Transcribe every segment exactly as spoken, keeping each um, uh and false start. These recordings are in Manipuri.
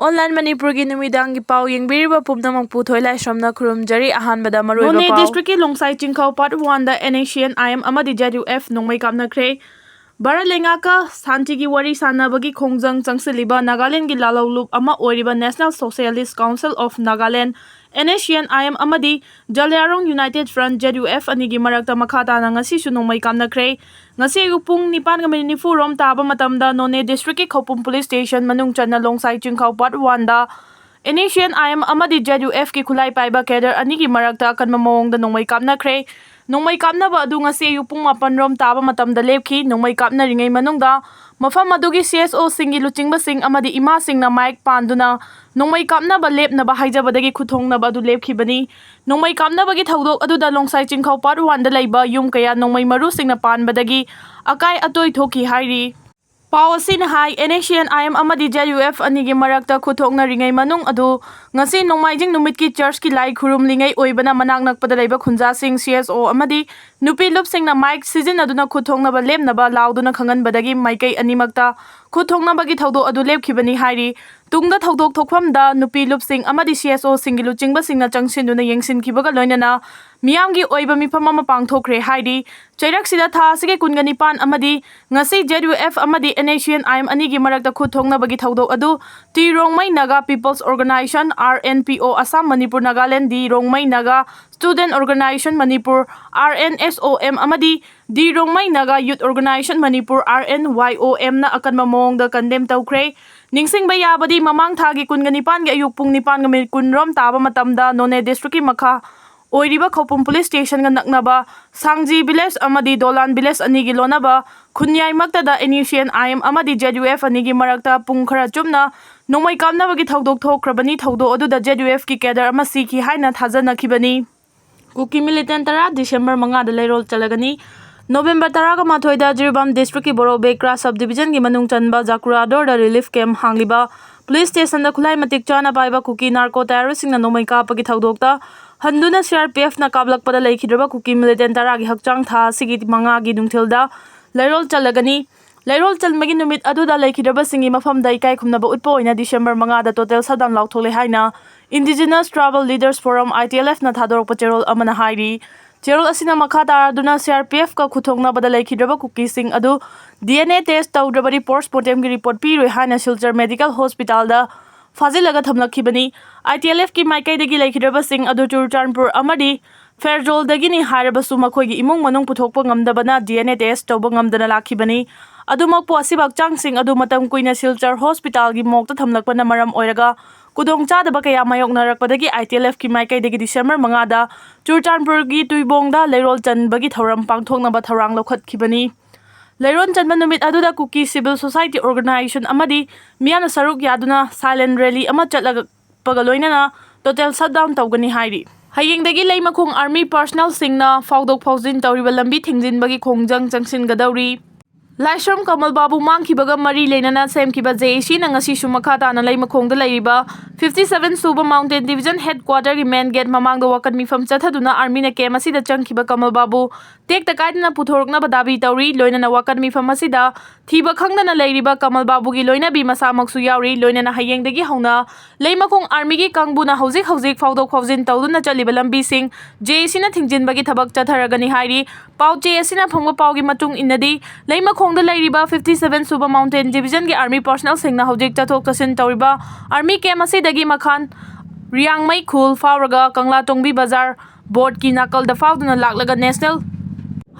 Online ꯃꯅꯤꯄꯨꯔꯒꯤ ꯅꯨꯃꯤꯗꯥꯡꯒꯤ ꯄꯥꯎ ꯌꯦꯡꯕꯤꯔꯤꯕ ꯄꯨꯝꯅꯃꯛꯄꯨ ꯊꯣꯏꯂꯥꯏꯁ꯭ꯔꯝꯅ ꯈꯨꯔꯨꯝꯖꯔꯤ꯫ ꯑꯍꯥꯟꯕꯗ ꯃꯔꯨꯑꯣꯏꯕ ꯅꯣꯅꯦ ꯄꯥꯎ꯫ ꯗꯤꯁꯇ꯭ꯔꯤꯛꯀꯤ ꯂꯣꯡꯁꯥꯏ ꯆꯤꯡꯈꯧ ꯄꯥꯔꯠ ꯋꯥꯟꯗ NSCN-IM ꯑꯃꯗꯤ ZUF ꯅꯣꯡꯃꯩ ꯀꯥꯞꯅꯈ꯭ꯔꯦ꯫ ꯚꯥꯔꯠ ꯂꯩꯉꯥꯛꯀ ꯁꯥꯟꯇꯤꯒꯤ ꯋꯥꯔꯤ ꯁꯥꯟꯅꯕꯒꯤ ꯈꯣꯡꯖꯪ ꯆꯪꯁꯤꯜꯂꯤꯕ ꯅꯥꯒꯥꯂꯦꯟꯗꯒꯤ ꯂꯥꯜꯍꯧꯂꯨꯞ ꯑꯃ ꯑꯣꯏꯔꯤꯕ National Socialist Council of Nagaland, NSCN-IM ꯑꯃꯗꯤ ꯖꯂꯤꯌꯥꯔꯣꯡ United Front, ZUF, ꯑꯅꯤꯒꯤ ꯃꯔꯛꯇ ꯃꯈꯥ ꯇꯥꯅ ꯉꯁꯤꯁꯨ ꯅꯣꯡꯃꯩ ꯀꯥꯞꯅꯈ꯭ꯔꯦ꯫ ꯉꯁꯤ ꯑꯌꯨꯛ ꯄꯨꯡ ꯅꯤꯄꯥꯟꯒ ꯃꯤꯅꯤꯠ ꯅꯤꯐꯨ ꯔꯣꯝ ꯇꯥꯕ ꯃꯇꯝꯗ ꯅꯣꯅꯦ ꯗꯤꯁꯇ꯭ꯔꯤꯛꯀꯤ ꯈꯧꯄꯨꯝ ꯄꯨꯂꯤꯁ ꯁ꯭ꯇꯦꯁꯟ ꯃꯅꯨꯡ ꯆꯟꯅ ꯂꯣꯡꯁꯥꯏ ꯆꯤꯡꯈꯧ ꯄꯥꯔꯠ ꯋꯥꯟꯗ NSCN-IM ꯑꯃꯗꯤ ZUF-ꯀꯤ ꯈꯨꯠꯂꯥꯏ ꯄꯥꯏꯕ ꯀꯦꯗꯔ ꯑꯅꯤꯒꯤ ꯃꯔꯛꯇ ꯑꯀꯟꯕ ꯃꯑꯣꯡꯗ ꯅꯣꯡꯃꯩ ꯀꯥꯞꯅꯈ꯭ꯔꯦ꯫ ꯅꯣꯡꯃꯩ ꯀꯥꯞꯅꯕ ꯑꯗꯨ ꯉꯁꯤ ꯑꯌꯨꯛ ꯄꯨꯡ ꯃꯥꯄꯟ ꯔꯣꯝ ꯇꯥꯕ ꯃꯇꯝꯗ ꯂꯦꯞꯈꯤ꯫ ꯅꯣꯡꯃꯩ ꯀꯥꯞꯅꯔꯤꯉꯩ ꯃꯅꯨꯡꯗ ꯃꯐꯝ ꯑꯗꯨꯒꯤ CSO-ꯁꯤꯡꯒꯤ ꯂꯨꯆꯤꯡꯕꯁꯤꯡ ꯑꯃꯗꯤ ꯏꯃꯥꯁꯤꯡꯅ ꯃꯥꯏꯛ ꯄꯥꯟꯗꯨꯅ ꯅꯣꯡꯃꯩ ꯀꯥꯞꯅꯕ ꯂꯦꯞꯅꯕ ꯍꯥꯏꯖꯕꯗꯒꯤ ꯈꯨꯠ ꯊꯣꯡꯅꯕ ꯑꯗꯨ ꯂꯦꯞꯈꯤꯕꯅꯤ꯫ ꯅꯣꯡꯃꯩ ꯀꯥꯞꯅꯕꯒꯤ ꯊꯧꯗꯣꯛ ꯑꯗꯨꯗ ꯂꯣꯡꯁꯥꯏ ꯆꯤꯡꯈꯧ ꯄꯥꯔꯠ ꯋꯥꯟꯗ ꯂꯩꯕ ꯌꯨꯝ ꯀꯌꯥ ꯅꯣꯡꯃꯩ ꯃꯔꯨꯁꯤꯡꯅ ꯄꯥꯟꯕꯗꯒꯤ ꯑꯀꯥꯏ ꯑꯇꯣꯏ ꯊꯣꯛꯈꯤ ꯍꯥꯏꯔꯤ꯫ ꯄꯥꯎ ꯑꯁꯤꯅ ꯍꯥꯏ, NSCN-IM ꯑꯃꯗꯤ ZUF ꯑꯅꯤꯒꯤ ꯃꯔꯛꯇ ꯈꯨꯠ ꯊꯣꯛꯅꯔꯤꯉꯩ ꯃꯅꯨꯡ ꯑꯗꯨ ꯉꯁꯤ ꯅꯣꯡꯃꯥꯏꯖꯤꯡ ꯅꯨꯃꯤꯠꯀꯤ ꯆꯔꯆꯀꯤ ꯂꯥꯏ ꯈꯨꯔꯨꯝꯂꯤꯉꯩ ꯑꯣꯏꯕꯅ ꯃꯅꯥꯛ ꯅꯛꯄꯗ ꯂꯩꯕ ꯈꯨꯟꯖꯥꯁꯤꯡ, CSO ꯑꯃꯗꯤ ꯅꯨꯄꯤ ꯂꯨꯞꯁꯤꯡꯅ ꯃꯥꯏꯛ ꯁꯤꯖꯤꯟꯅꯗꯨꯅ ꯈꯨꯠ ꯊꯣꯛꯅꯕ ꯂꯦꯞꯅꯕ ꯂꯥꯎꯗꯨꯅ ꯈꯪꯍꯟꯕꯗꯒꯤ ꯃꯥꯏꯀꯩ ꯑꯅꯤꯃꯛꯇ ꯈꯨꯠ ꯊꯣꯛꯅꯕꯒꯤ ꯊꯧꯗꯣꯛ ꯑꯗꯨ ꯂꯦꯞꯈꯤꯕꯅꯤ ꯍꯥꯏꯔꯤ꯫ ꯇꯨꯡꯗ ꯊꯧꯗꯣꯛ ꯊꯣꯛꯐꯝꯗ ꯅꯨꯄꯤ ꯂꯨꯞꯁꯤꯡ ꯑꯃꯗꯤ CSO-ꯁꯤꯡꯒꯤ ꯂꯨꯆꯤꯡꯕꯁꯤꯡꯅ ꯆꯪꯁꯤꯟꯗꯨꯅ ꯌꯦꯡꯁꯤꯟꯈꯤꯕꯒ ꯂꯣꯏꯅꯅ ꯃꯤꯌꯥꯝꯒꯤ ꯑꯣꯏꯕ ꯃꯤꯐꯝ ꯑꯃ ꯄꯥꯡꯊꯣꯛꯈ꯭ꯔꯦ ꯍꯥꯏꯔꯤ꯫ ꯆꯩꯔꯛꯁꯤꯗ ꯊꯥ ꯑꯁꯤꯒꯤ ꯀꯨꯟꯒ ꯅꯤꯄꯥꯟ ꯑꯃꯗꯤ ꯉꯁꯤ ZUF ꯑꯃꯗꯤ NSCN-IM ꯑꯅꯤꯒꯤ ꯃꯔꯛꯇ ꯈꯨꯠ ꯊꯣꯛꯅꯕꯒꯤ ꯊꯧꯗꯣꯛ ꯑꯗꯨ the Rongmei Naga peoples organisation, RNPO, Assam Manipur Nagaland the Rongmei Naga student organisation Manipur, RNSOM, ꯑꯃꯗꯤ the Rongmei Naga youth organisation Manipur, RNYOM-ꯅ ꯑꯀꯟꯕ ꯃꯑꯣꯡꯗ ꯀꯟꯗꯦꯝ ꯇꯧꯈ꯭ꯔꯦ꯫ ꯅꯤꯡꯁꯤꯡꯕ ꯌꯥꯕꯗꯤ, ꯃꯃꯥꯡ ꯊꯥꯒꯤ ꯀꯨꯟꯒ ꯅꯤꯄꯥꯟꯒꯤ ꯑꯌꯨꯛ ꯄꯨꯡ ꯅꯤꯄꯥꯟꯒ ꯃꯤꯅꯤꯠ ꯀꯨꯟ ꯔꯣꯝ ꯇꯥꯕ ꯃꯇꯝꯗ ꯅꯣꯅꯦ ꯗꯤꯁꯇ꯭ꯔꯤꯛꯀꯤ ꯃꯈꯥ ꯑꯣꯏꯔꯤꯕ ꯈꯧꯄꯨꯝ ꯄꯨꯂꯤꯁ ꯁ꯭ꯇꯦꯁꯟꯒ ꯅꯛꯅꯕ ꯁꯥꯡꯖꯤ ꯚꯤꯂꯦꯖ ꯑꯃꯗꯤ ꯗꯣꯂꯥꯟ ꯚꯤꯂꯦꯖ ꯑꯅꯤꯒꯤ ꯂꯣꯟꯅꯕ ꯈꯨꯟꯌꯥꯏꯃꯛꯇꯗ NSCN-IM ꯑꯃꯗꯤ ZUF ꯑꯅꯤꯒꯤ ꯃꯔꯛꯇ ꯄꯨꯡ ꯈꯔ ꯆꯨꯞꯅ ꯅꯣꯡꯃꯩ ꯀꯥꯞꯅꯕꯒꯤ ꯊꯧꯗꯣꯛ ꯊꯣꯛꯈ꯭ꯔꯕꯅꯤ꯫ ꯊꯧꯗꯣꯛ ꯑꯗꯨꯗ ZUF-ꯀꯤ ꯀꯦꯗꯔ ꯑꯃ ꯁꯤꯈꯤ ꯍꯥꯏꯅ ꯊꯥꯖꯅꯈꯤꯕꯅꯤ꯫ ꯀꯨꯀꯤ ꯃꯤꯂꯤꯇꯦꯟ ꯇꯔꯥ ꯗꯤꯁꯦꯝꯕꯔ ꯃꯉꯥꯗ ꯂꯩꯔꯣꯜ ꯆꯠꯂꯒꯅꯤ꯫ ꯅꯣꯕꯦꯝꯕꯔ ꯇꯔꯥꯒ ꯃꯥꯊꯣꯏꯗ ꯖꯤꯔꯤꯕꯥꯝ ꯗꯤꯁꯇ꯭ꯔꯤꯛꯀꯤ ꯕꯣꯔꯣ ꯕꯦꯀ꯭ꯔꯥ ꯁꯕ ꯗꯤꯕꯤꯖꯟꯒꯤ ꯃꯅꯨꯡ ꯆꯟꯕ ꯖꯥꯀꯨꯔꯥꯗꯣꯔꯗ ꯔꯤꯂꯤꯐ ꯀꯦꯝꯞ ꯍꯥꯡꯂꯤꯕ ꯄꯨꯂꯤꯁ ꯁ꯭ꯇꯦꯁꯟꯗ ꯈꯨꯠꯂꯥꯏ ꯃꯇꯤꯛ ꯆꯥꯅ ꯄꯥꯏꯕ ꯀꯨꯀꯤ ꯅꯥꯔꯀꯣ ꯇꯦꯔꯣꯔꯤꯁꯁꯤꯡꯅ ꯅꯣꯡꯃꯩ ꯀꯥꯞꯄꯒꯤ ꯊꯧꯗꯣꯛꯇ ꯍꯟꯗꯨꯅ CRPF-ꯅ ꯀꯥꯞꯂꯛꯄꯗ ꯂꯩꯈꯤꯗ꯭ꯔꯕ ꯀꯨꯀꯤ ꯃꯤꯂꯤꯇꯦꯟ ꯇꯔꯥꯒꯤ ꯍꯛꯆꯥꯡ ꯊꯥ ꯑꯁꯤꯒꯤ ꯃꯉꯥꯒꯤ ꯅꯨꯡꯊꯤꯜꯗ ꯂꯩꯔꯣꯜ ꯆꯠꯂꯒꯅꯤ꯫ ꯂꯩꯔꯣꯜ ꯆꯟꯕꯒꯤ ꯅꯨꯃꯤꯠ ꯑꯗꯨꯗ ꯂꯩꯈꯤꯗ꯭ꯔꯕꯁꯤꯡꯒꯤ ꯃꯐꯝꯗ ꯏꯀꯥꯏ ꯈꯨꯝꯅꯕ ꯎꯠꯄ ꯑꯣꯏꯅ December ꯃꯉꯥꯗ total shutdown ꯂꯥꯎꯊꯣꯛꯂꯦ ꯍꯥꯏꯅ Indigenous Tribal Leaders Forum, I T L F ꯅ ꯊꯥꯗꯣꯔꯛꯄ ꯆꯦꯔꯣꯜ ꯑꯃꯅ ꯍꯥꯏꯔꯤ꯫ ꯆꯦꯔꯣꯜ ꯑꯁꯤꯅ ꯃꯈꯥ ꯇꯥꯔꯗꯨꯅ C R P F ꯀ ꯈꯨꯊꯣꯡꯅꯕꯗ ꯂꯩꯈꯤꯗ꯭ꯔꯕ ꯀꯨꯀꯤꯁꯤꯡ ꯑꯗꯨ D N A test ꯇꯧꯗ꯭ꯔꯕꯗꯤ post mortem ꯒꯤ report ꯄꯤꯔꯣꯏ ꯍꯥꯏꯅ Silchar Medical Hospital the ꯐꯥꯖꯤꯜꯂꯒ ꯊꯝꯂꯛꯈꯤꯕꯅꯤ꯫ I T L F ꯀꯤ ꯃꯥꯏꯀꯩꯗꯒꯤ ꯂꯩꯈꯤꯗ꯭ꯔꯕꯁꯤꯡ ꯑꯗꯨ ꯆꯨꯔꯆꯥꯟꯄꯨꯔ ꯑꯃꯗꯤ ꯐꯦꯔꯖꯣꯜꯗꯒꯤꯅꯤ ꯍꯥꯏꯔꯕꯁꯨ ꯃꯈꯣꯏꯒꯤ ꯏꯃꯨꯡ ꯃꯅꯨꯡ ꯄꯨꯊꯣꯛꯄ ꯉꯝꯗꯕꯅ D N A test ꯇꯧꯕ ꯉꯝꯗꯅ ꯂꯥꯛꯈꯤꯕꯅꯤ꯫ ꯑꯗꯨꯃꯛꯄꯨ ꯑꯁꯤꯕ ꯍꯛꯆꯥꯡꯁꯤꯡ ꯑꯗꯨ ꯃꯇꯝ ꯀꯨꯏꯅ ꯁꯤꯜꯆꯔ hospital ꯒꯤ morgue ꯇ ꯊꯝꯂꯛꯄꯅ ꯃꯔꯝ ꯑꯣꯏꯔꯒ ꯈꯨꯗꯣꯡꯆꯥꯗꯕ ꯀꯌꯥ ꯃꯥꯌꯣꯛꯅꯔꯛꯄꯗꯒꯤ I T L F ꯀꯤ ꯃꯥꯏꯀꯩꯗꯒꯤ December ꯃꯉꯥꯗ ꯆꯨꯔꯆꯥꯟꯄꯨꯔꯒꯤ ꯇꯨꯏꯕꯣꯡꯗ ꯂꯩꯔꯣꯜ ꯆꯟꯕꯒꯤ ꯊꯧꯔꯝ ꯄꯥꯡꯊꯣꯛꯅꯕ ꯊꯧꯔꯥꯡ ꯂꯧꯈꯠꯈꯤꯕꯅꯤ꯫ ꯂꯩꯔꯣꯜ ꯆꯟꯕ ꯅꯨꯃꯤꯠ ꯑꯗꯨꯗ Kuki Civil Society Organisation ꯑꯃꯗꯤ ꯃꯤꯌꯥꯝꯅ ꯁꯔꯨꯛ ꯌꯥꯗꯨꯅ silent rally ꯑꯃ ꯆꯠꯂꯛꯄꯒ ꯂꯣꯏꯅꯅ total shutdown ꯇꯧꯒꯅꯤ ꯍꯥꯏꯔꯤ꯫ ꯍꯌꯦꯡꯗꯒꯤ ꯂꯩꯃꯈꯣꯡ army personnel ꯁꯤꯡꯅ ꯐꯥꯎꯗꯣꯛ ꯐꯥꯎꯖꯤꯟ ꯇꯧꯔꯤꯕ ꯂꯝꯕꯤ ꯊꯤꯡꯖꯤꯟꯕꯒꯤ ꯈꯣꯡꯖꯪ ꯆꯪꯁꯤꯟꯒꯗꯧꯔꯤ꯫ ꯂꯥꯏꯁ꯭ꯔꯝ ꯀꯃꯜ ꯕꯥꯕꯨ ꯃꯥꯡꯈꯤꯕꯒ ꯃꯔꯤ ꯂꯩꯅꯅ ꯁꯦꯝꯈꯤꯕ J A C ꯅ ꯉꯁꯤꯁꯨ ꯃꯈꯥ ꯇꯥꯅ ꯂꯩꯃꯈꯣꯡꯗ ꯂꯩꯔꯤꯕ fifty seven ꯁꯨꯕ Mountain Division headquarter ꯒꯤ main gate ꯃꯃꯥꯡꯗ ꯋꯥꯀꯠ ꯃꯤꯐꯝ ꯆꯠꯊꯗꯨꯅ army ꯅ camp ꯑꯁꯤꯗ ꯆꯪꯈꯤꯕ ꯀꯃꯜ ꯕꯥꯕꯨ ꯇꯦꯛꯇ ꯀꯥꯏꯗꯅ ꯄꯨꯊꯣꯔꯛꯅꯕ ꯗꯥꯕꯤ ꯇꯧꯔꯤ꯫ ꯂꯣꯏꯅꯅ ꯋꯥꯀꯠ ꯃꯤꯐꯝ ꯑꯁꯤꯗ ꯊꯤꯕ ꯈꯪꯗꯅ ꯂꯩꯔꯤꯕ ꯀꯃꯜ ꯕꯥꯕꯨꯒꯤ ꯂꯣꯏꯅꯕꯤ ꯃꯁꯥꯃꯛꯁꯨ ꯌꯥꯎꯔꯤ꯫ ꯂꯣꯏꯅꯅ ꯍꯌꯦꯡꯗꯒꯤ ꯍꯧꯅ ꯂꯩꯃꯈꯣꯡ army ꯒꯤ ꯀꯥꯡꯕꯨꯅ ꯍꯧꯖꯤꯛ ꯍꯧꯖꯤꯛ ꯐꯥꯎꯗꯣꯛ ꯐꯥꯎꯖꯤꯟ ꯇꯧꯗꯨꯅ ꯆꯠꯂꯤꯕ ꯂꯝꯕꯤꯁꯤꯡ J A C ꯅ ꯊꯤꯡꯖꯤꯟꯕꯒꯤ ꯊꯕꯛ ꯆꯠꯊꯔꯒꯅꯤ ꯍꯥꯏꯔꯤ꯫ ꯄꯥꯎꯆꯦ ꯑꯁꯤꯅ ꯐꯪꯕ ꯄꯥꯎꯒꯤ ꯃꯇꯨꯡ ꯏꯟꯅꯗꯤ, ꯂꯩꯃꯈꯣꯡꯗ ꯂꯩꯔꯤꯕ fifty seven ꯁꯨꯕ Mountain Division ꯒꯤ army personnel ꯁꯤꯡꯅ ꯍꯧꯖꯤꯛ ꯆꯠꯊꯣꯛ ꯆꯠꯁꯤꯟ ꯇꯧꯔꯤꯕ army camp ꯑꯁꯤꯗꯒꯤ ꯃꯈꯥꯟ ꯔꯤꯌꯥꯡꯃꯩ ꯈꯨꯜ ꯐꯥꯎꯔꯒ ꯀꯪꯂꯥꯇꯣꯡꯕꯤ ꯕꯖꯥꯔ board ꯀꯤ ꯅꯥꯀꯜꯗ ꯐꯥꯎꯗꯨꯅ ꯂꯥꯛꯂꯒ National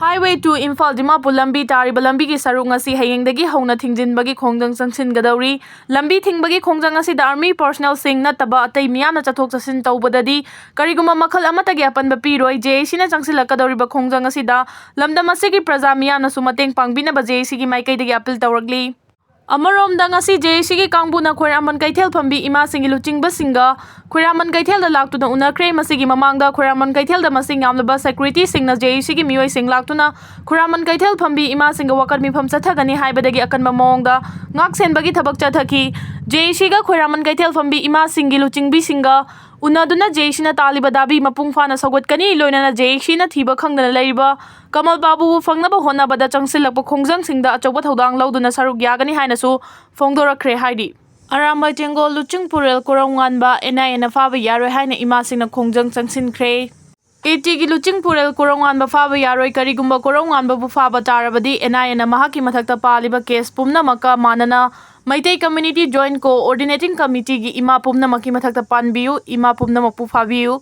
Highway two Imphal Dimapur ꯂꯝꯕꯤ ꯇꯥꯔꯤꯕ ꯂꯝꯕꯤꯒꯤ ꯁꯔꯨꯛ ꯉꯁꯤ ꯍꯌꯦꯡꯗꯒꯤ ꯍꯧꯅ ꯊꯤꯡꯖꯤꯟꯕꯒꯤ ꯈꯣꯡꯖꯪ ꯆꯪꯁꯤꯟꯒꯗꯧꯔꯤ꯫ ꯂꯝꯕꯤ ꯊꯤꯡꯕꯒꯤ ꯈꯣꯡꯖꯪ ꯑꯁꯤꯗ army personnel ꯁꯤꯡ ꯅꯠꯇꯕ ꯑꯇꯩ ꯃꯤꯌꯥꯝꯅ ꯆꯠꯊꯣꯛ ꯆꯠꯁꯤꯟ ꯇꯧꯕꯗꯗꯤ ꯀꯔꯤꯒꯨꯝꯕ ꯃꯈꯜ ꯑꯃꯠꯇꯒꯤ ꯑꯄꯟꯕ ꯄꯤꯔꯣꯏ꯫ J A C ꯅ ꯆꯪꯁꯤꯜꯂꯛꯀꯗꯧꯔꯤꯕ ꯈꯣꯡꯖꯪ ꯑꯁꯤꯗ ꯂꯝꯗꯝ ꯑꯁꯤꯒꯤ ꯄ꯭ꯔꯖꯥ ꯃꯤꯌꯥꯝꯅꯁꯨ ꯃꯇꯦꯡ ꯄꯥꯡꯕꯤꯅꯕ J A C ꯒꯤ ꯃꯥꯏꯀꯩꯗꯒꯤ appeal ꯇꯧꯔꯛꯂꯤ꯫ ꯑꯃꯔꯣꯝꯗ, ꯉꯁꯤ J A C ꯒꯤ ꯀꯥꯡꯕꯨꯅ ꯈꯣꯏꯔꯥꯃꯟ ꯀꯩꯊꯦꯜ ꯐꯝꯕꯤ ꯏꯃꯥꯁꯤꯡꯒꯤ ꯂꯨꯆꯤꯡꯕꯁꯤꯡꯒ ꯈꯣꯏꯔꯥꯃꯟ ꯀꯩꯊꯦꯜꯗ ꯂꯥꯛꯇꯨꯅ ꯎꯅꯈ꯭ꯔꯦ꯫ ꯃꯁꯤꯒꯤ ꯃꯃꯥꯡꯗ ꯈꯣꯏꯔꯥꯃꯟ ꯀꯩꯊꯦꯜꯗ ꯃꯁꯤꯡ ꯌꯥꯝꯂꯕ security ꯁꯤꯡꯅ J A C ꯒꯤ ꯃꯤꯑꯣꯏꯁꯤꯡ ꯂꯥꯛꯇꯨꯅ ꯈꯣꯏꯔꯥꯃꯟ ꯀꯩꯊꯦꯜ ꯐꯝꯕꯤ ꯏꯃꯥꯁꯤꯡꯒ ꯋꯥꯀꯠ ꯃꯤꯐꯝ ꯆꯠꯊꯒꯅꯤ ꯍꯥꯏꯕꯗꯒꯤ ꯑꯀꯟꯕ ꯃꯑꯣꯡꯗ ꯉꯥꯛ ꯁꯦꯟꯕꯒꯤ ꯊꯕꯛ ꯆꯠꯊꯈꯤ꯫ J A C ꯒ ꯈꯣꯏꯔꯥꯃꯟ ꯀꯩꯊꯦꯜ ꯐꯝꯕꯤ ꯏꯃꯥꯁꯤꯡꯒꯤ ꯂꯨꯆꯤꯡꯕꯤꯁꯤꯡꯒ ꯎꯅꯗꯨꯅ ꯖꯦ ꯑꯦ ꯁꯤꯅ ꯇꯥꯜꯂꯤꯕ ꯗꯥꯕꯤ ꯃꯄꯨꯡ ꯐꯥꯅ ꯁꯧꯒꯠꯀꯅꯤ꯫ ꯂꯣꯏꯅꯅ ꯖꯦ ꯑꯦ ꯁꯤꯅ ꯊꯤꯕ ꯈꯪꯗꯅ ꯂꯩꯔꯤꯕ ꯀꯃꯜ ꯕꯥꯕꯨꯕꯨ ꯐꯪꯅꯕ ꯍꯣꯠꯅꯕꯗ ꯆꯪꯁꯤꯜꯂꯛꯄ ꯈꯣꯡꯖꯪꯁꯤꯡꯗ ꯑꯆꯧꯕ ꯊꯧꯗꯥꯡ ꯂꯧꯗꯨꯅ ꯁꯔꯨꯛ ꯌꯥꯒꯅꯤ ꯍꯥꯏꯅꯁꯨ ꯐꯣꯡꯗꯣꯔꯛꯈ꯭ꯔꯦ ꯍꯥꯏꯔꯤ꯫ ꯑꯔꯥꯝꯕꯥꯏ ꯇꯦꯡꯒꯣꯜ ꯂꯨꯆꯤꯡ ꯄꯨꯔꯦꯜ ꯀꯣꯔꯧꯉꯥꯟꯕ ꯑꯦꯟ ꯑꯥꯏ ꯑꯦꯅ ꯐꯥꯕ ꯌꯥꯔꯣꯏ ꯍꯥꯏꯅ ꯏꯃꯥꯁꯤꯡꯅ ꯈꯣꯡꯖꯪ ꯆꯪꯁꯤꯟꯈ꯭ꯔꯦ꯫ ꯑꯦ ꯇꯤꯒꯤ ꯂꯨꯆꯤꯡ ꯄꯨꯔꯦꯜ ꯀꯣꯔꯧꯉꯥꯟꯕ ꯐꯥꯕ ꯌꯥꯔꯣꯏ꯫ ꯀꯔꯤꯒꯨꯝꯕ ꯀꯣꯔꯧꯉꯥꯟꯕꯕꯨ ꯐꯥꯕ ꯇꯥꯔꯕꯗꯤ ꯑꯦꯟ ꯑꯥꯏ ꯑꯦꯅ ꯃꯍꯥꯛꯀꯤ ꯃꯊꯛꯇ ꯄꯥꯜꯂꯤꯕ ꯀꯦꯁ ꯄꯨꯝꯅꯃꯛꯀ ꯃꯥꯟꯅꯅ ꯃꯩꯇꯩ ꯀꯝꯃ꯭ꯌꯨꯅꯤꯇꯤ ꯖꯣꯏꯟꯠ ꯀꯣꯑꯣꯔꯗꯤꯅꯦꯇꯤꯡ ꯀꯃꯤꯇꯤꯒꯤ ꯏꯃꯥ ꯄꯨꯝꯅꯃꯛꯀꯤ ꯃꯊꯛꯇ ꯄꯥꯟꯕꯤꯌꯨ, ꯏꯃꯥ ꯄꯨꯝꯅꯃꯛꯄꯨ ꯐꯥꯕꯤꯌꯨ꯫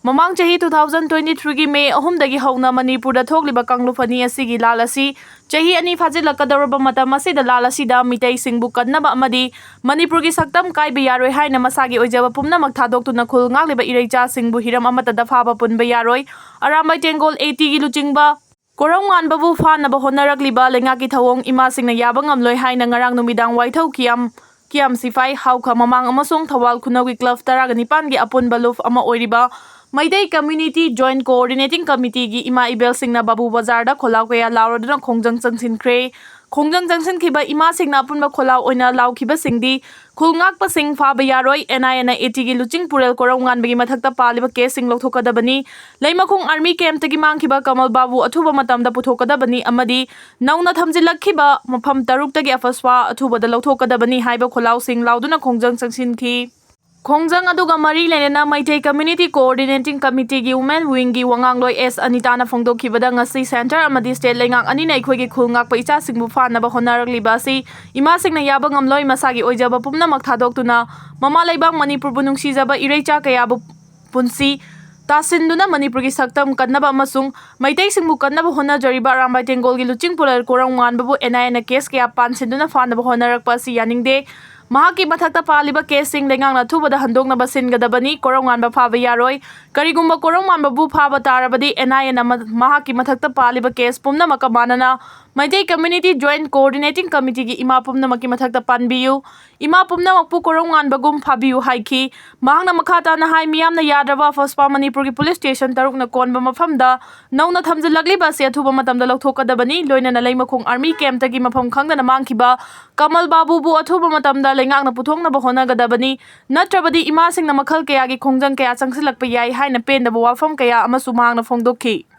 ꯃꯃꯥꯡ ꯆꯍꯤ two thousand twenty threeꯒꯤ ꯃꯦ ꯑꯍꯨꯝꯗꯒꯤ ꯍꯧꯅ ꯃꯅꯤꯄꯨꯔꯗ ꯊꯣꯛꯂꯤꯕ ꯀꯥꯡꯂꯨꯞ ꯑꯅꯤ ꯑꯁꯤꯒꯤ ꯂꯥꯜ ꯑꯁꯤ ꯆꯍꯤ ꯑꯅꯤ ꯐꯥꯖꯤꯜꯂꯛꯀꯗꯧꯔꯕ ꯃꯇꯝ ꯑꯁꯤꯗ ꯂꯥꯜ ꯑꯁꯤꯗ ꯃꯤꯇꯩꯁꯤꯡꯕꯨ ꯀꯟꯅꯕ ꯑꯃꯗꯤ ꯃꯅꯤꯄꯨꯔꯒꯤ ꯁꯛꯇꯝ ꯀꯥꯏꯕ ꯌꯥꯔꯣꯏ ꯍꯥꯏꯅ ꯃꯁꯥꯒꯤ ꯑꯣꯏꯖꯕ ꯄꯨꯝꯅꯃꯛ ꯊꯥꯗꯣꯛꯇꯨꯅ ꯈꯨꯜ ꯉꯥꯛꯂꯤꯕ ꯏꯔꯩꯆꯥꯁꯤꯡꯕꯨ ꯍꯤꯔꯝ ꯑꯃꯠꯇꯗ ꯐꯥꯕ ꯄꯨꯟꯕ ꯌꯥꯔꯣꯏ꯫ ꯑꯔꯥꯝꯕꯥꯏ ꯇꯦꯡꯒꯣꯜ ꯑꯦ ꯇꯤꯒꯤ ꯂꯨꯆꯤꯡꯕ ꯀꯣꯔꯧꯉꯥꯟꯕꯕꯨ ꯐꯥꯅꯕ ꯍꯣꯠꯅꯔꯛꯂꯤꯕ ꯂꯩꯉꯥꯛꯀꯤ ꯊꯧꯑꯣꯡ ꯏꯃꯥꯁꯤꯡꯅ ꯌꯥꯕ ꯉꯝꯂꯣꯏ ꯍꯥꯏꯅ ꯉꯔꯥꯡ ꯅꯨꯃꯤꯗꯥꯡ ꯋꯥꯏꯊꯧ ꯀꯤꯌꯥꯝ, ꯀꯤꯌꯥꯝ ꯁꯤꯐꯥꯏ, ꯍꯥꯎꯈ ꯃꯃꯥꯡ ꯑꯃꯁꯨꯡ ꯊꯧꯕꯥꯜ ꯈꯨꯅꯧꯒꯤ ꯀ꯭ꯂꯕ ꯇꯔꯥꯒ ꯅꯤꯄꯥꯟꯒꯤ ꯑꯄꯨꯟꯕ ꯂꯨꯞ ꯑꯃ ꯑꯣꯏꯔꯤꯕ ꯃꯩꯇꯩ ꯀꯝꯃ꯭ꯌꯨꯅꯤꯇꯤ ꯖꯣꯏꯟꯠ ꯀꯣꯑꯣꯔꯗꯤꯅꯦꯇꯤꯡ ꯀꯃꯤꯇꯤꯒꯤ ꯏꯃꯥ ꯏꯕꯦꯜꯁꯤꯡꯅ ꯕꯥꯕꯨ ꯕꯖꯥꯔꯗ ꯈꯣꯜꯂꯥꯎ ꯀꯌꯥ ꯂꯥꯎꯔꯗꯨꯅ ꯈꯣꯡꯖꯪ ꯆꯪꯁꯤꯟꯈ꯭ꯔꯦ꯫ ꯈꯣꯡꯖꯪ ꯆꯪꯁꯤꯟꯈꯤꯕ ꯏꯃꯥꯁꯤꯡꯅ ꯑꯄꯨꯟꯕ ꯈꯣꯜꯂꯥꯎ ꯑꯣꯏꯅ ꯂꯥꯎꯈꯤꯕꯁꯤꯡꯗꯤ, ꯈꯨꯜ ꯉꯥꯛꯄꯁꯤꯡ ꯐꯥꯕ ꯌꯥꯔꯣꯏ, ꯑꯦꯟ ꯑꯥꯏ ꯑꯦꯅ ꯑꯦ ꯇꯤꯒꯤ ꯂꯨꯆꯤꯡ ꯄꯨꯔꯦꯜ ꯀꯣꯔꯧꯉꯥꯟꯕꯒꯤ ꯃꯊꯛꯇ ꯄꯥꯜꯂꯤꯕ ꯀꯦꯁꯁꯤꯡ ꯂꯧꯊꯣꯛꯀꯗꯕꯅꯤ, ꯂꯩꯃꯈꯣꯡ ꯑꯥꯔꯃꯤ ꯀꯦꯝꯞꯇꯒꯤ ꯃꯥꯡꯈꯤꯕ ꯀꯃꯜ ꯕꯥꯕꯨ ꯑꯊꯨꯕ ꯃꯇꯝꯗ ꯄꯨꯊꯣꯛꯀꯗꯕꯅꯤ ꯑꯃꯗꯤ ꯅꯧꯅ ꯊꯝꯖꯤꯜꯂꯛꯈꯤꯕ ꯃꯐꯝ ꯇꯔꯨꯛꯇꯒꯤ ꯑꯐꯁ꯭ꯋꯥ ꯑꯊꯨꯕꯗ ꯂꯧꯊꯣꯛꯀꯗꯕꯅꯤ ꯍꯥꯏꯕ ꯈꯣꯜꯂꯥꯎꯁꯤꯡ ꯂꯥꯎꯗꯨꯅ ꯈꯣꯡꯖꯪ ꯆꯪꯁꯤꯟꯈꯤ꯫ ꯈꯣꯡꯖꯪ ꯑꯗꯨꯒ ꯃꯔꯤ ꯂꯩꯅꯅ ꯃꯩꯇꯩ ꯀꯝꯃ꯭ꯌꯨꯅꯤꯇꯤ ꯀꯣꯑꯣꯔꯗꯤꯅꯦꯇꯤꯡ ꯀꯃꯤꯇꯤꯒꯤ ꯋꯨꯃꯦꯟ ꯋꯤꯡꯒꯤ ꯋꯥꯉꯥꯡꯂꯣꯏ ꯑꯦꯁ ꯑꯅꯤꯇꯥꯅ ꯐꯣꯡꯗꯣꯛꯈꯤꯕꯗ, ꯉꯁꯤ ꯁꯦꯟꯇꯔ ꯑꯃꯗꯤ ꯁ꯭ꯇꯦꯠ ꯂꯩꯉꯥꯛ ꯑꯅꯤꯅ ꯑꯩꯈꯣꯏꯒꯤ ꯈꯨꯜ ꯉꯥꯛꯄ ꯏꯆꯥꯁꯤꯡꯕꯨ ꯐꯥꯅꯕ ꯍꯣꯠꯅꯔꯛꯂꯤꯕ ꯑꯁꯤ ꯏꯃꯥꯁꯤꯡꯅ ꯌꯥꯕ ꯉꯝꯂꯣꯏ꯫ ꯃꯁꯥꯒꯤ ꯑꯣꯏꯖꯕ ꯄꯨꯝꯅꯃꯛ ꯊꯥꯗꯣꯛꯇꯨꯅ ꯃꯃꯥ ꯂꯩꯕꯥꯛ ꯃꯅꯤꯄꯨꯔꯕꯨ ꯅꯨꯡꯁꯤꯖꯕ ꯏꯔꯩꯆꯥ ꯀꯌꯥꯕꯨ ꯄꯨꯟꯁꯤ ꯇꯥꯁꯤꯟꯗꯨꯅ ꯃꯅꯤꯄꯨꯔꯒꯤ ꯁꯛꯇꯝ ꯀꯟꯅꯕ ꯑꯃꯁꯨꯡ ꯃꯩꯇꯩꯁꯤꯡꯕꯨ ꯀꯟꯅꯕ ꯍꯣꯠꯅꯖꯔꯤꯕ ꯑꯔꯥꯝꯕꯥꯏ ꯇꯦꯡꯒꯣꯜꯒꯤ ꯂꯨꯆꯤꯡ ꯄꯨꯔꯦꯜ ꯀꯣꯔꯧꯉꯥꯟꯕꯕꯨ ꯑꯦꯟ ꯑꯥꯏ ꯑꯦꯅ ꯀꯦꯁ ꯀꯌꯥ ꯄꯥꯟꯁꯤꯟꯗꯨꯅ ꯐꯥꯅꯕ ꯍꯣꯠꯅꯔꯛꯄ ꯑꯁꯤ ꯌꯥꯅꯤꯡꯗꯦ꯫ ꯃꯍꯥꯛꯀꯤ ꯃꯊꯛꯇ ꯄꯥꯜꯂꯤꯕ ꯀꯦꯁꯁꯤꯡ ꯂꯩꯉꯥꯛꯅ ꯑꯊꯨꯕꯗ ꯍꯟꯗꯣꯛꯅꯕ ꯁꯤꯟꯒꯗꯕꯅꯤ꯫ ꯀꯣꯔꯧꯉꯥꯟꯕ ꯐꯥꯕ ꯌꯥꯔꯣꯏ꯫ ꯀꯔꯤꯒꯨꯝꯕ ꯀꯣꯔꯧꯉꯥꯟꯕꯕꯨ ꯐꯥꯕ ꯇꯥꯔꯕꯗꯤ ꯑꯦꯟ ꯑꯥꯏ ꯑꯦꯅ ꯃ-, ꯃꯍꯥꯛꯀꯤ ꯃꯊꯛꯇ ꯄꯥꯜꯂꯤꯕ ꯀꯦꯁ ꯄꯨꯝꯅꯃꯛꯀ ꯃꯥꯟꯅꯅ ꯃꯩꯇꯩ Community Joint Coordinating Committeeꯒꯤ ꯏꯃꯥ ꯄꯨꯝꯅꯃꯛꯀꯤ ꯃꯊꯛꯇ ꯄꯥꯟꯕꯤꯌꯨ, ꯏꯃꯥ ꯄꯨꯝꯅꯃꯛꯄꯨ ꯀꯣꯔꯧꯉꯥꯟꯕꯒꯨꯝ ꯐꯥꯕꯤꯌꯨ ꯍꯥꯏꯈꯤ꯫ ꯃꯍꯥꯛꯅ ꯃꯈꯥ ꯇꯥꯅ ꯍꯥꯏ, ꯃꯤꯌꯥꯝꯅ ꯌꯥꯗ꯭ꯔꯕ ꯐꯣꯁꯄꯥ ꯃꯅꯤꯄꯨꯔꯒꯤ police station ꯇꯔꯨꯛꯅ ꯀꯣꯟꯕ ꯃꯐꯝꯗ ꯅꯧꯅ ꯊꯝꯖꯤꯜꯂꯛꯂꯤꯕ ꯑꯁꯤ ꯑꯊꯨꯕ ꯃꯇꯝꯗ ꯂꯧꯊꯣꯛꯀꯗꯕꯅꯤ꯫ ꯂꯣꯏꯅꯅ ꯂꯩꯃꯈꯣꯡ army campꯇꯒꯤ ꯃꯐꯝ ꯈꯪꯗꯅ ꯃꯥꯡꯈꯤꯕ ꯀꯃꯜ ꯕꯥꯕꯨꯕꯨ ꯑꯊꯨꯕ ꯃꯇꯝꯗ ꯂꯩꯉꯥꯛꯅ ꯄꯨꯊꯣꯛꯅꯕ ꯍꯣꯠꯅꯒꯗꯕꯅꯤ꯫ ꯅꯠꯇ꯭ꯔꯕꯗꯤ ꯏꯃꯥꯁꯤꯡꯅ ꯃꯈꯜ ꯀꯌꯥꯒꯤ ꯈꯣꯡꯖꯪ ꯀꯌꯥ ꯆꯪꯁꯤꯜꯂꯛꯄ ꯌꯥꯏ ꯍꯥꯏꯅ ꯄꯦꯟꯗꯕ ꯋꯥꯐꯝ ꯀꯌꯥ ꯑꯃꯁꯨ ꯃꯍꯥꯛꯅ ꯐꯣꯡꯗꯣꯛꯈꯤ꯫